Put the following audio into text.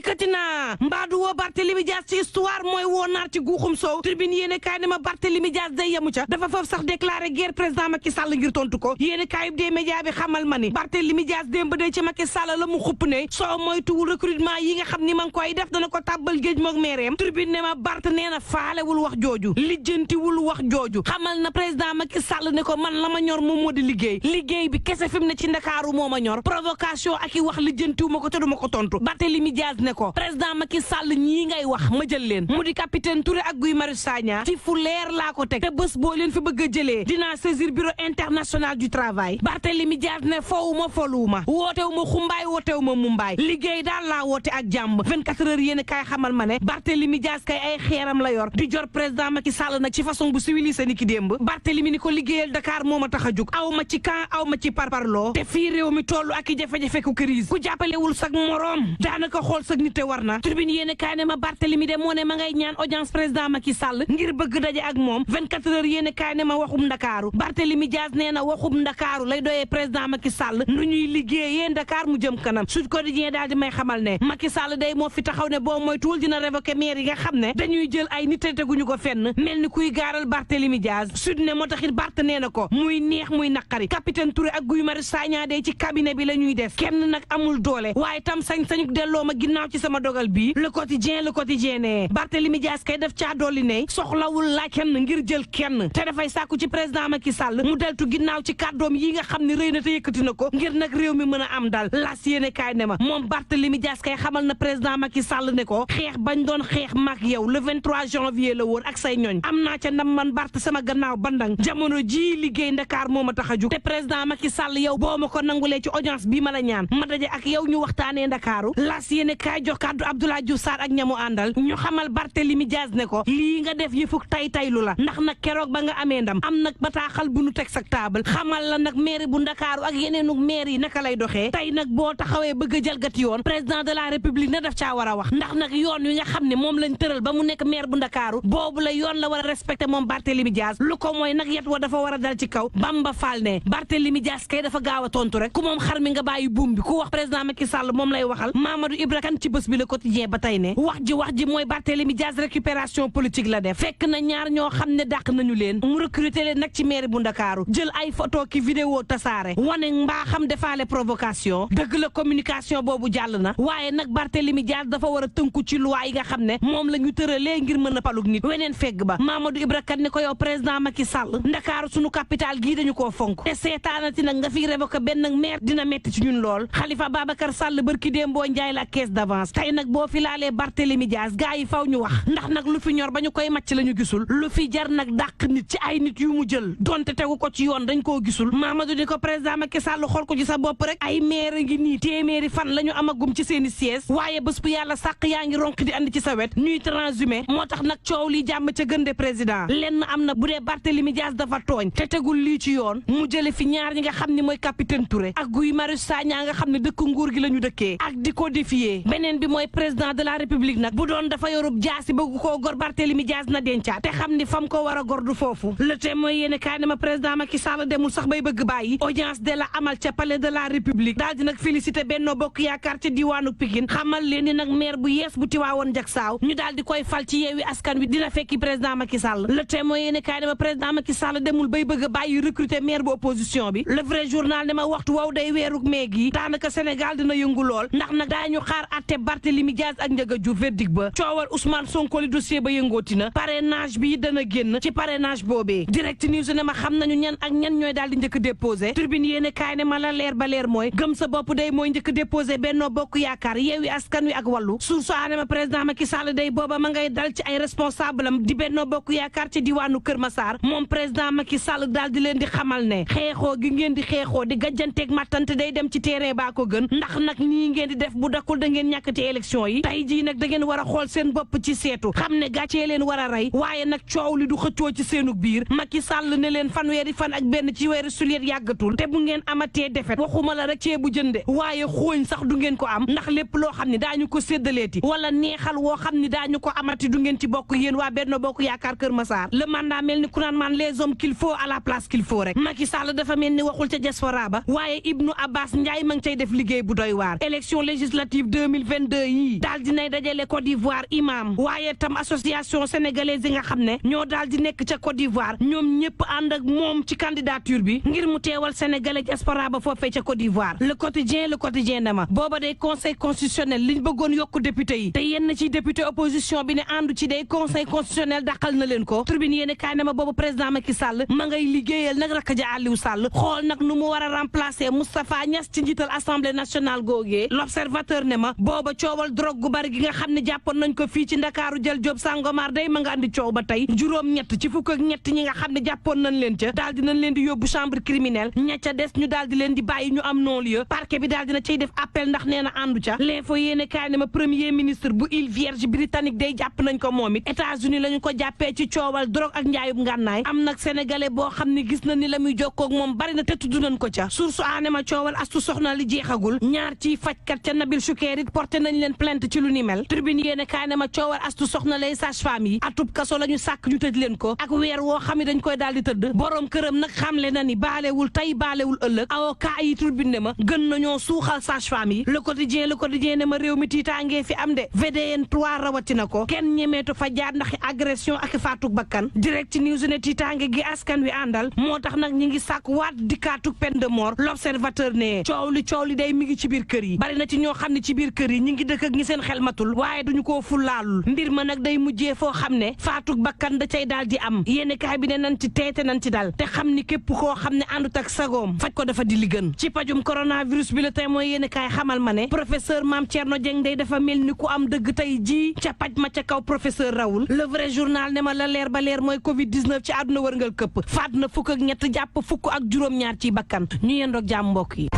dikkati naa mbaadu woo Barthélémy Dias ci histoire mooy woo naar ci guuxum soow tribune yéene kaay ne ma Barthélémy Dias day yamu ca dafa foofu sax déclaré guerre président Macky Sall ngir tontu ko yéene kaay des médias bi xamal ma ni Barthélémy Dias démb day ci Macky Sall la mu xupp ne soo moytuwul recrutement yi nga xam ni ma ngi koy def dana ko tàbbal géej moog meereem tribune ne ma Bart nee na faalewul wax jooju lijjantiwul wax jooju xamal na président Macky Sall ne ko man la ma ñor moom moo di liggéey bi kese fi mu ne ci Ndakaaru moo ma ñor provocation ak i wax lijjantiwu ma ko te du ma ko tontu Barthélémy Dias ne ko président Macky Sall ñii ngay wax ma jël leen mu di capitaine Touré ak Guy Marius Sagna ci fu leer laa ko teg te bés boo leen fi bëgg a jëlee dinaa saisir bureau international du travail Barthélémy Dias ne fowuma foluwuma wootewuma xumbaay wootewuma mumbaay liggéey daal laa woote ak jàmm 24 heures yéen kay xamal ma ne Barthélémy Dias kay ay xeeram la yor di jor président Macky Sall nag ci façon bu civilisé ni ki démb Barthélémy ni ko liggéeyal Dakar moo ma tax a jóg aw ma ci camp aw ma ci parparloo te fii réew mi toll ak i jafe-jafe ku crise ku jàppalewul sag moroom daanaka xool sag nit te war na tribune yéen kaay ne ma Barthélémy de moo ne ma ngay ñaan audience président Macky Sall ngir bëgg daje ak moom 24 heures yéen kaay ne ma waxum Ndakaaru Barthélémy Dias nee na waxum Ndakaaru lay doyee président Macky Sall nu ñuy liggéeyee Dakar mu jëm kanam Sud Quotidien daal di may xamal ne Macky Sall day moo fi taxaw ne boo moytuwul dina révoquer maire yi nga xam ne dañuy jël ay nit te teguñu ko fenn mel ni kuy gaaral Barthélémy Dias Sud ne moo taxit Bart nee na ko muy neex muy naqari capitaine Touré ak Guy Marius Sagna day ci cabinet bi la ñuy des kenn nag amul doole waaye tam sañ-sañu delloo ma ginnaaw ci sama dogal bii le quotidien ne Barthélémy Dias kay def caa dolli ne soxlawul laaj kenn ngir jël kenn te dafay sàkku ci président Macky Sall mu deltu ginnaaw ci kàddoom yi nga xam ne rëy na te yëkkati na ko ngir nag réew mi mën a am dal las yéene kaay ne ma moom Barthélémy Dias kay xamal na président Macky Sall ne ko xeex bañ doon xeex mag yow le 23 janvier la woon ak say ñooñ am naa ca ndam man Bart sama gannaaw bandang jamono ji liggéey Ndakaar moo ma tax a jug te président Macky Sall yow boo ma ko nangulee ci audience bii ma la ñaan ma daje ak yow ñu waxtaanee Ndakaaru las yéene kaay jox kàddu Abdoulaye Diouf Sarr ak ñamu àndal ñu xamal Barthélémy Dias ne ko lii nga def yëfuk taylu la ndax nag keroog ba nga amee ndam am nag bataaxal bu nu teg sa taabal xamal la nag maire bu Ndakaaru ak yeneenu maire yi naka lay doxee tey nag boo taxawee bëgg a jalgati yoon président de la république na daf caa war a wax ndax nag yoon wi nga xam ne moom lañ tëral ba mu nekk maire bu Ndakaaru boobu la yoon la war a respecté moom Barthélémy Dias lu ko mooy nag yet wa dafa war a dal ci kaw Bamba Fall ne Barthélémy Dias kay dafa gaaw a tontu rek ku moom xar mi nga bàyyi buum bi ku wax président Macky Sall moom lay waxal Mamadou Ibra Kane ci bés bi le quotidien ba tey ne wax ji mooy Barthélémy Dias récupération politique la def fekk na ñaar ñoo xam ne dàq nañu leen mu recruter leen nag ci mairie bu Ndakaaru jël ay photo ki vidéo tasaare wane mbaa xam defaale provocation dëgg la communication boobu jàll na waaye nag Barthélémy Dias dafa war a tënku ci loi yi nga xam ne moom la ñu tëralee ngir mën a palug nit weneen fegg ba Mamadou Ibra Kane ne ko yow président Macky Sall Ndakaaru sunu capital gii dañu koo fonk te seetaanati nag nga fi révoqué benn nag maire dina metti ci ñun lool Khalifa Babacar Sall barki démboo njaay la caisse d'avance tey nag boo fi laalee Barthélémy Dias gaa yi faw ñu wax ndax nag lu fi ñor ba ñu koy màcc la ñu gisul lu fi jar nag dàq nit ci ay nit yu mu jël donte tegu ko ci yoon dañ koo gisul Mamadou di ko président Macky Sall xool ko ci sa bopp rek ay maire ngi nii téeméeri fan la ñu amagum ci seeni siège waaye bés bu yàlla sàq yaa ngi ronk di andi ci sa wet ñuy transhumé moo tax nag coow li jàmm ca gën de président lenn am na bu dee Barthélémy Dias dafa tooñ te tegul lii ci yoon mu jële fi ñaar ñi nga xam ne mooy capitaine Touré ak Guy Marius Sagna nga xam ne dëkk nguur gi la ñu dëkkee ak di ko défier beneen bi mooy président de la république nag bu doon dafa yorub jaasi bëgg koo gor Barthélémy Dias na dencaat te xam ni fam ko war a gor du foofu le thème mooy yéene kaay ne ma président Macky Sall demul sax bay bëgg bàyyi audience de la amal ca palais de la république daal di nag félicité Benno Bokk Yaakaar ca diwaanu Pikine xamal leen ni nag maire bu yees bu Tiwaawoon Jaksaaw ñu daal di koy fal ci Yewwi Askan Wi dina fekki président Macky Sall le thème mooy yéene kaay ne ma président Macky Sall demul bay bëgg a bàyyi recruter maire bu opposition bi le vrai journal ne ma waxtu wow day weeruk meeg yi daanaka Sénégal dina yëngu lool ndax nag daañu xaar atte Barthélémy Dias ak Ndiaga Diouf verdict ba coowal Ousmane Sonko li dossier ba yëngooti na parrainage bi dana génn ci parrainage boobee direct news ne ma xam nañu ñan ak ñan ñooy daal di njëkk déposé tribune yéene kaay ne ma la leer ba leer mooy gëm sa bopp day mooy njëkk déposé Benno Bokk Yaakaar Yewwi Askan Wi ak Wallu suuf ne ma président Macky Sall day booba ma ngay dal ci ay responsable am di Benno Bokk Yaakaar ci diwaanu Kër Massar moom président Macky Sall daal di leen di xamal ne xeexoo gi ngeen di xeexoo di gàjjanteeg mattante day dem ci terrain baa ko gën ndax nag nii ngeen di def bu dakkul da ngeen ñàkkati élection yi tey jii nag da ngeen war a xool seen bopp ci seetu xam ne gàccee leen war a rey waaye nag coow li du xëccoo ci seenu biir Macky Sall ne leen fanweeri fan ak benn ci weeru sulet yàggatul te bu ngeen amatee defet waxuma la rek ceebu jënde waaye xooñ sax du ngeen ko am ndax lépp loo xam ne daañu ko séddaleeti wala neexal woo xam ne daañu ko amati du ngeen ci bokk yéen waa Benno Bokk Yaakaar Kër Massar le mandat mel ni ku naan man les hommes qu'il faut à la place qu'il faut rek Macky Sall dafa mel ni waxul ca diaspora ba waaye Ibnou Abbas Ndiaye ma ngi cay def liggéey bu doy waar élection législative 2020 2022 yi daal dinay dajale Côte d'Ivoire imam waaye tam association sénégalaise yi nga xam ne ñoo daal di nekk ca Côte d'Ivoire ñoom ñëpp ànd ak moom ci candidature bi ngir mu teewal sénégalais diaspora ba foofee ca Côte d'Ivoire le quotidien ne ma booba day conseil constitutionnel liñ bëggoon yokk député yi te yenn ci député opposition bi ne àndu ci day conseil constitutionnel dàqal na leen ko tribune yéene kaay ne ma booba président Macky Sall ma ngay liggéeyal nag rakk ja Aliou Sall xool nag nu mu war a remplacer Moustapha Niass ci njiital assemblée nationale googee l'observateur ne ma booba coowal drogue gu bari gi nga xam ne jàppoon nañ ko fii ci Ndakaaru jël Diop Sangomar day ma nga andi coow ba tey juróom-ñett ci fukk ak ñett ñi nga xam ne jàppoon nañ leen ca daal dinañ leen di yóbbu chambre criminelle ña ca des ñu daal di leen di bàyyi ñu am non-lieu parquet bi daal dina cay def appel ndax nee na àndu ca l'info yéene kaay ne ma premier ministre bu île Vierge britannique day jàpp nañ ko moom it États-Unis la ñu ko jàppee ci coowal drogue ak njaayub ngànnaay am nag sénégalais boo xam ne gis na ni la muy jokkoog moom bari na te tudd nañ ko ca source aane ma coowal astu soxna li jeexagul ñaar ci fajkat ca Nabil Choucair it porté nañ leen plainte ci lu ni mel tribune yéene kaay ne ma coowal astu soxna lay sage-femme yi atub kaso la ñu sàkk ñu tëj leen ko ak weer woo xam ne dañ koy daal di tëdd borom këram nag xamle na ni baalewul tey baalewul ëllëg avocat yi tribune ne ma gën nañoo suuxal sage-femme yi le quotidien ne ma réew mi tiitaangee fi am de VDN 3 rawatina ko kenn ñemeetu fa jaar ndax agression ak faatuk bakkan direct news ne tiitaange gi askan wi àndal moo tax nag ñi ngi sàkk waat dikkaatuk peine de mort l'observateur ne coow li day mi ngi ci biir kër yi bari na ci ñoo xam ne ci biir kër yi ñi ngi dëkk ak ñi seen xel matul waaye duñu koo fulaalul mbir ma nag day mujjee foo xam ne faatuk bakkan da cay daal di am yéeni kaay bi ne nan ci teete nan ci dal te xam ni képp koo xam ne àndut ak sagoom faj ko dafa di li gën ci pajum coronavirus bi la tey mooy yéeni kaay xamal ma ne professeur Mame Thierno Dieng day dafa mel ni ku am dëgg tey ji ca paj ma ca kaw professeur Raoul le vrai journal ne ma la leer ba leer mooy covid 19 ci àdduna wërngal këpp faat na fukk ak ñett jàpp fukk ak juróom-ñaar ci bakkan ñu yendoog jàmm mbokk yi